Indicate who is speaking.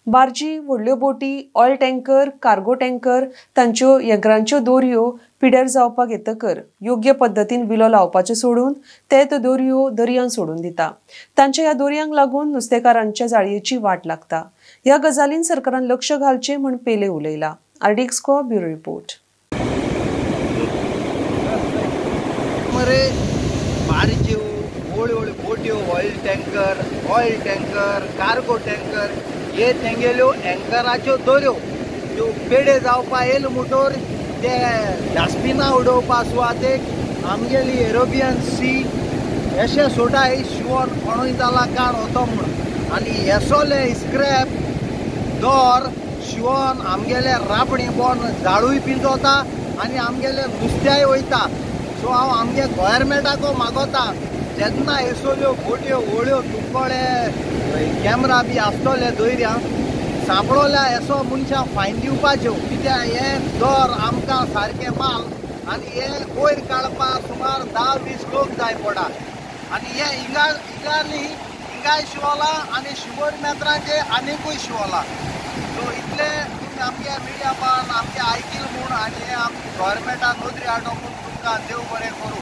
Speaker 1: बार्जी, व्हडल्यो बोटी, oil tanker, cargo tanker तांच्यो यंत्रांच्यो दोरयो पिड्यार जावपाक येतकर योग्य पद्दतीन विलो लावपाचें सोडून ते त्यो दोरयो दर्यान सोडून दिता. तांच्या ह्या दोरयांक लागून नुस्तेकारांच्या जाळयेची वाट लागता. ह्या गजालीन सरकारान लक्ष घालचें म्हूण पेले उलयला. आरडीएक्सको ब्युरो रिपोर्ट.
Speaker 2: मरे बार्ज्यो, व्हड व्हड बोट्यो, oil tanker, cargo tanker हे तेंगेल्यो एंकराच्यो दोऱ्यो त्यो पेडे जावपा येयल मोटोर ते डस्टबिना उडोवपा सुवातेक आमगेली एरोबियन सी अशें सोडाय शिवोन कोणूय जाला काण वतो म्हूण. आनी हेसोले स्क्रॅप दोर शिवोन आमगेले रापणी बोन जाळूय पिंजोता आनी आमगेले नुस्त्याय वयता. सो हांव आमगे गोवोरमेंटाको मागोता जेन्ना हेसोल्यो बोट्यो व्हड्यो तुमकोडे कॅमरा बी आसतले दोयऱ्या सांपडोल्या हेसो मनशां फायन दिवपाच्यो, कित्याक हे दर आमकां सारकें माल आनी हे वयर काडपाक सुमार 10-20 लोक जाय पडा. आनी हे हिंगा हिंगा न्ही, हिंगाय शिवोला आनी शिवर मेत्रांचे आनीकूय शिवोला. सो इतले तुमी आमगे मिडिया पान आमगे आयकील म्हूण आनी हे आम गोवोरमेंटान नदरी हाडो म्हूण तुमकां देव बरें करूं.